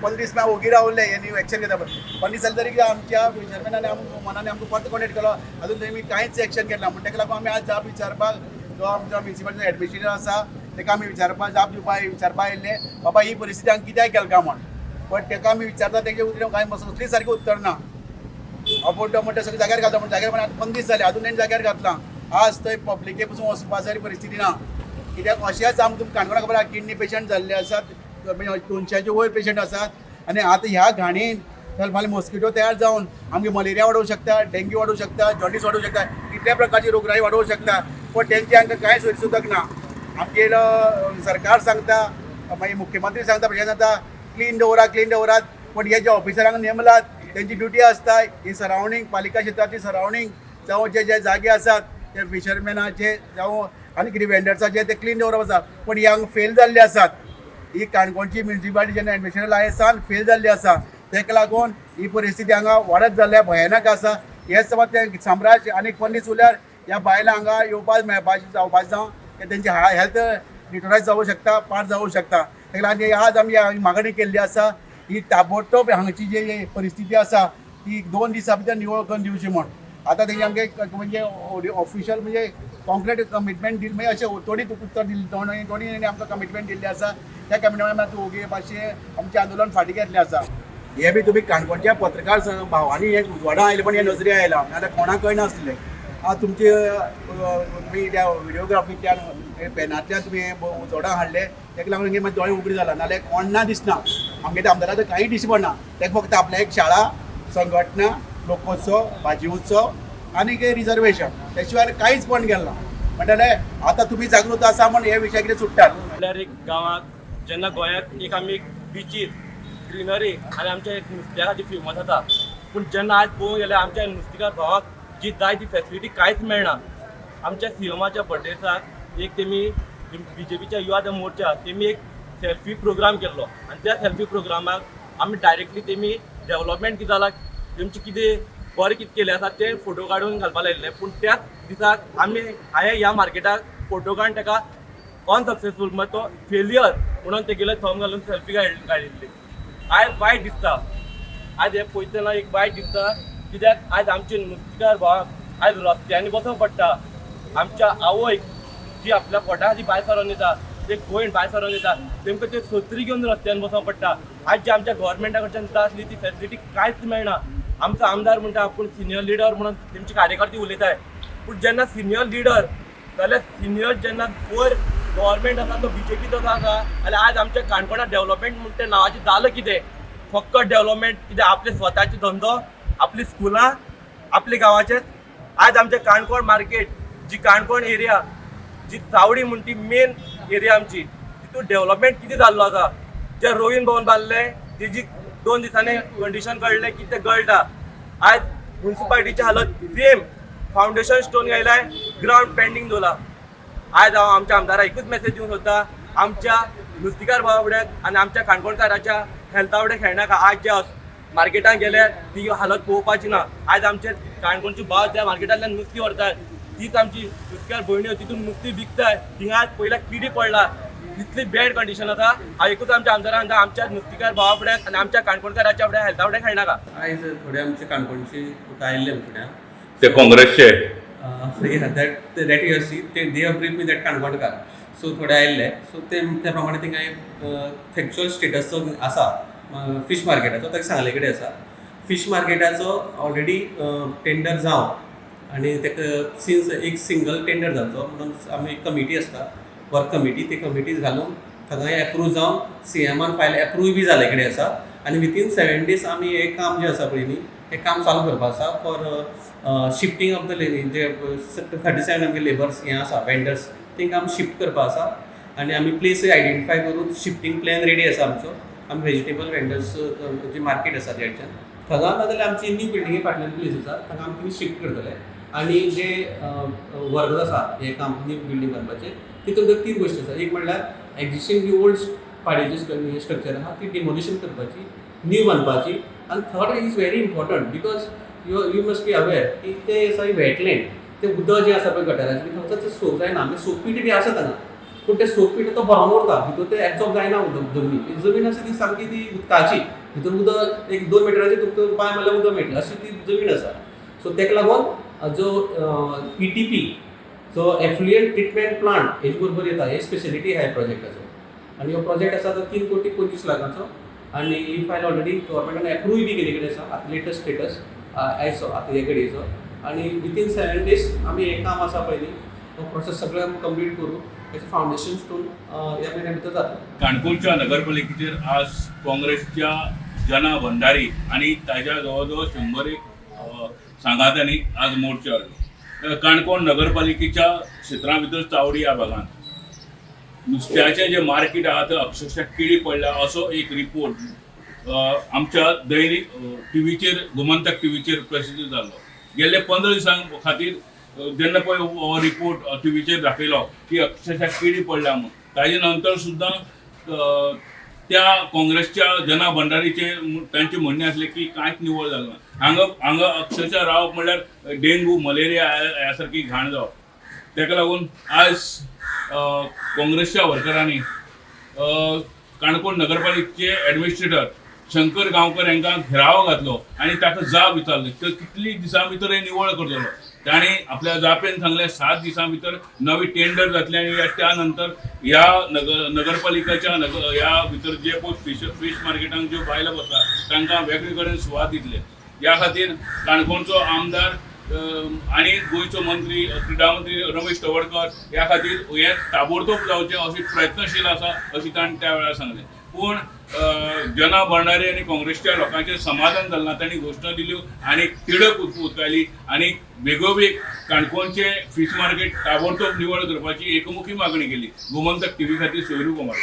15 दीस मागीर ओगी रावले. हें एक्शन घेता. 15 दीस जाले तरी आमच्या फिशरमॅनान, मनाने आमकां परत कॉन्टेक्ट केलो. अजून तेमी कांयच एक्शन घेतला म्हण तेका लागून आमी आज जाप विचारपाक जो आमचो म्युनिसिपालिटी एडमिनिस्ट्रेटर आसा, तेका आमी विचारपाक, जाप दिवपाक विचारपाक आयिल्ले, बाबा ही परिस्थिती हांगा कित्याक केला काय म्हण. पण तेका आमी विचारता, तेजे उतर कांय कसली सारकें उत्तर ना. आपूण तो म्हणटा सगळें जाग्यार घालता म्हण. जाग्यार, पण आतां 15 दीस जाले, अजून तेणी जाग्यार घातलां. आज थंय पब्लिके पसून वचपा सारकी परिस्थिती ना. कित्याक अशेंच आमकां तुमकां काणकोणा खबर आहा, किडनी पेशंट जाल्ले आसात, म्हणजे 200चे वयर पेशंट आसात. आनी आतां ह्या घाणीन फाल्यां मॉस्किटो तयार जावन आमगे मलेरिया वाडोवंक शकता, डेंग्यू वाडोवंक शकता, जॉन्डीस वाडोवंक शकता, कितल्या प्रकारची रोगराई वाडोवंक शकता. पण तेंचे हांकां कांय सोयी सुद्दां ना. आमगेलो सरकार सांगता, मागीर मुख्यमंत्री सांगता, प्रेसिडेंट सांगता, क्लीन दवरात, क्लीन दवरात. पण हे जे ऑफिसरांक नेमलात, तेंची ड्युटी आसता ही सरावंडींग, पालिका क्षेत्रांतली सरावंडींग जावं जे जे जागे आसात ते फिशरमॅनाचे जावं आनी कितें वेंडर्साचे, ते क्लीन दवरप आसा. पण ही हांगा फेल जाल्ले आसात. ही काणकोणची म्युनिसिपालिटी जेन्ना एडमिनिस्ट्रेशन आयसान फेल जाल्ली आसा. ताका लागून ही परिस्थिती हांगा वाडत जाल्ल्या भयानक आसा. हे समज ते साम्राज्य आनी 15 दीस उरल्यार ह्या बायलां हांगा येवपाक मेळपाचें जावपाचें, जावं तेंची हेल्थ डिटोरायज जावूं शकता, पाड जावूं शकता. ताका लागून आज आमी मागणी केल्ली आसा, ही ताबडतोब हांगाची जी परिस्थिती आसा ती 2 दिसां भितर निवळ करून दिवची म्हण. आतां तेंचे आमगे म्हणजे ऑफिशियल, म्हणजे कॉन्क्रेट कमिटमेंट दिली, म्हणजे अशें थोडी उत्तर दिली, थोडी थोडी आमकां कमिटमेंट दिल्ली आसा. त्या कमिटमेंट आमी ओगी मातशें आमचें आंदोलन फाटीं घेतलें आसा. हे बी तुमी काणकोणच्या पत्रकार भावांनी हे उजवाडा आयलें, पण हे नजरे आयला, नाल्यार कोणाक कळनासलें. आतां तुमचे तुमी त्या व्हिडिओग्राफींतल्यान, पेनांतल्यान तुमी हे उजवाडा हाडले, ताका लागून मागीर दोळे उगडे जाला. नाल्यार कोण ना दिसना. आमगे त्या आमदाराक कांय दिश्टी पडना. ताका फक्त आपल्या एक शाळा, संघटना, लोकोत्सव, भाजी उत्सव आनी रिजर्वेशन, त्या शिवाय कांयच पण गेलें ना. म्हणटले आतां तुमी जागृत आसा म्हण हे विशय कितें सुट्टात. म्हणल्यार एक गांवाक जेन्ना गोंयांत एक आमी बिचीर ग्रिनरी आनी आमच्या एक नुस्त्या खातीर फेमस आसा, पूण जेन्ना आज पळोवंक गेल्यार आमच्या नुस्तेकार भावाक जी जाय ती फेसिलिटी कांयच मेळना. आमच्या सीएमाच्या बर्थडेसाक एक तेमी बीजेपीच्या युवा मोर्चा तेमी एक सेल्फी प्रोग्राम केल्लो आनी त्या सेल्फी प्रोग्रामाक आमी डायरेक्टली तेमी डेव्हलपमेंट कितें जालां, तेमचें कितें बरें कितें केलें आसा, ते फोटो काडून घालपा लायिल्ले. पूण त्याच दिसाक आमी हांवें ह्या मार्केटाक फोटो काडून ताका अनसक्सेसफूल, म्हणजे तो फेलियर म्हणून तेगेले थंब घालून सेल्फी काडिल्ली. आयज वायट दिसता. आयज हें पळयतना एक वायट दिसता, कित्याक आयज आमचे नुस्तेकार भावाक आयज रस्त्यांनी बसोंक पडटा. आमच्या आवयक जी आपल्या पोटा खातीर भायर सरोन येता, ते गोंयन भायर सरोन येता, तेमकां ते सत्री घेवन रस्त्यान बसोंक पडटा. आयज जी आमच्या गव्हर्मेंटा कडच्यान जाय आसली ती फेसिलिटी कांयच मेळना. आमचो आमदार म्हणटा आपूण सिनियर लिडर म्हणून तेमचे कार्यकर्ते उलयताय, पूण जेन्ना सिनियर लिडर जाल्यार सिनियर जेन्ना वयर गव्हर्मेंट आसा तो बीजेपीचो आसा, जाल्यार आज आमच्या काणकोणात डेव्हलपमेंट म्हणटा नांवाचें जालें कितें? फक्त डेव्हलपमेंट कितें? आपले स्वताचे धंदो, आपली स्कुलां, आपले गांवाचे. आज आमच्या काणकोण मार्केट, जी काणकोण एरिया, जी चावडी म्हण ती मेन एरिया आमची, तितून डेव्हलपमेंट कितें जाल्लो आसा? जे रोहीन भवन बांदलें, तेजी 2 दिसांनी कंडिशन कळ्ळें की तें गळटा. आयज मुन्सिपालिटीची हालत सेम. फावंडेशन स्टोन घायलाय, ग्रावंड पेंडींग दवरला. आयज हांव आमच्या आमदाराक एकूच मेसेज दिवंक सोदता, आमच्या नुस्तेकार भावा फुड्यान आनी आमच्या काणकोणकाराच्या हेल्था फुडें खेळनाका. आज जे मार्केटान गेल्यार ती हालत पळोवपाची ना. आयज आमचे काणकोणची भाव त्या मार्केटांतल्यान नुस्तीं व्हरतात, तीच आमची नुस्तेकार भयण्यो तितून नुस्तीं विकताय, थिंगा आज पयल्या किडी पडला, इतली बॅड कंडिशन आसा. हांव एकूच आमच्या आमदारान, आमच्या नुस्तेकार भावा फुड्यान आनी आमच्या काणकोणकाराच्या फुड्यान, हेल्था फुडें खेळनाका. आयज थोडे आमचे काणकोणचे लोक आयिल्ले फुड्यान. ते काँग्रेसचे. That that you see, ते they have brief me that Kankonkar, so थोडे आयिल्ले. सो ते त्या प्रमाणे थिंगा फॅक्च्युअल स्टेटस जो आसा फिश मार्केटाचो, ताका सांगले कडेन आसा. फिश मार्केटाचो ऑलरेडी टेंडर जावन आनी ताका सिन्स एक सिंगल टेंडर जावचो म्हणून आमी एक कमिटी आसता, वर्क कमिटी, ती कमिटीज घालून थंय एप्रूव जावन सीएमान फायल एप्रूव बी जाल्ले कडेन आसा. आनी विथीन 7 डीज आमी हें काम जें आसा पळय न्ही, हें काम चालू करपा आसा फॉर शिफ्टींग ऑफ the जे 37 आमगे लेबर्स हें आसा, वेंडर्स, तांकां आमी शिफ्ट करपा आसा. आनी आमी प्लेस आयडेंटिफाय करून शिफ्टींग प्लॅन रेडी आसा आमचो. आमी व्हेजिटेबल वेंडर्स जी मार्केट आसा तेच्यान थंगा, नाजाल्यार आमची न्यू बिल्डिंगे फाटल्यान प्लेस आसा, थंगा आमी थिंगा शिफ्ट करतले. आनी जे वर्क आसा, हें काम न्यू बिल्डींग बांदपाचें, तितून भितर तीन गोश्टी आसा. एक म्हणल्यार एक्झिस्टींग जी ओल्ड पाडेची स्ट्रक्चर आहा ती डिमोलिशन करपाची, न्यू बांदपाची. आनी third is very important, because you must be aware की ते आसा वेटलँड. ते उदक जें आसा पळय गटाराचें बी, थंयसर ते सोक जायना. म्हणजे सोकपीट बी आसा थांगा, पूण ते सोकपीट तो भरोन उरता, भितर ते एब्जॉर्ब जायना उदक. जमनी, जमीन आसा ती सामकी ती उदकाची. भितून उदक एक 2 मिटराचेर तुमकां पांय मारल्यार उदक मेळटलें अशी ती जमीन आसा. सो ताका लागून जो ईटीपी जो एफ्लुएंट ट्रिटमेंट प्लांट हेजे बरोबर येता, हे स्पेशलिटी आहा ह्या प्रोजेक्टाचो. आनी हो प्रोजेक्ट आसा तो 3 कोटी 25 लाखाचो आनी ही फायल ऑलरेडी गव्हर्मेंटान एप्रूवय बी केल्ली कडेन आसा. आतां लेटस्ट स्टेटस आयचो आतां हे घडयेचो आनी विथीन 7 डेज आमी हें काम आसा पळय न्ही, हो प्रोसेस सगळें आमी कंप्लीट करून तेचें फावंडेशन स्टोन ह्या म्हयन्या भितर जातलो. काणकोणच्या नगरपालिकेचेर आज काँग्रेसच्या जना भंडारी आणि ताज्या जवळजवळ 100 एक सांगात्यांनी आज मोर्चा हाडलो. काणकोण नगरपालिकेच्या क्षेत्रा भितर चावडी ह्या भागांत नुस्त्याचें जें मार्केट आहा तें अक्षरशः किडी पडल्या असो एक रिपोर्ट आमच्या दैनिक टिवीचेर, गोमंतक टिवीचेर प्रसिद्ध जाल्लो. गेल्ले 15 दिसां खातीर जेन्ना पळय हो रिपोर्ट टिवीचेर दाखयलो की अक्षरशः किडी पडल्या म्हूण, ताजे नंतर सुद्दां त्या काँग्रेसच्या जना भंडारीचे तांचे म्हणणें आसलें की कांयच निवळ जालें ना. हांगा हांगा अक्षरशः रावप म्हणल्यार डेंगू, मलेरिया ह्या सारकी घाण जावप. ताका लागून आज काँग्रेसच्या वर्करांनी काणकोण नगरपालिकेचे एडमिनिस्ट्रेटर शंकर गांवकर हांकां घेराव घातलो आनी ताका जाप विचारली तर कितली दिसां भितर हे निवळ करतलो. तांणी आपल्या जापेन सांगलें, 7 दिसां भितर नवी टेंडर जातली आनी त्या नंतर ह्या नगरपालिकेच्या ह्या भितर जे पळय फीश फीश मार्केटांत ज्यो बायलो बसता तांकां वेगळे कडेन सुवात दितले. ह्या खातीर काणकोणचो आमदार आनी गोंयचो मंत्री, क्रिडा मंत्री रमेश तवडकर ह्या खातीर हें ताबडतोब जावचें अशी प्रयत्नशील आसा अशी ताणें त्या वेळार सांगलें. पूण जना भंडारी आनी काँग्रेसच्या लोकांचें समाधान जालें ना. तांणी घोशणा दिल्यो आनी तिडक उक्तायली आनी बेगोबेग काणकोणचे फीश मार्केट ताबडतोब निवळ करपाची एकमुखी मागणी केली. गोमंतक टीव्ही खातीर सोयरू कुमार.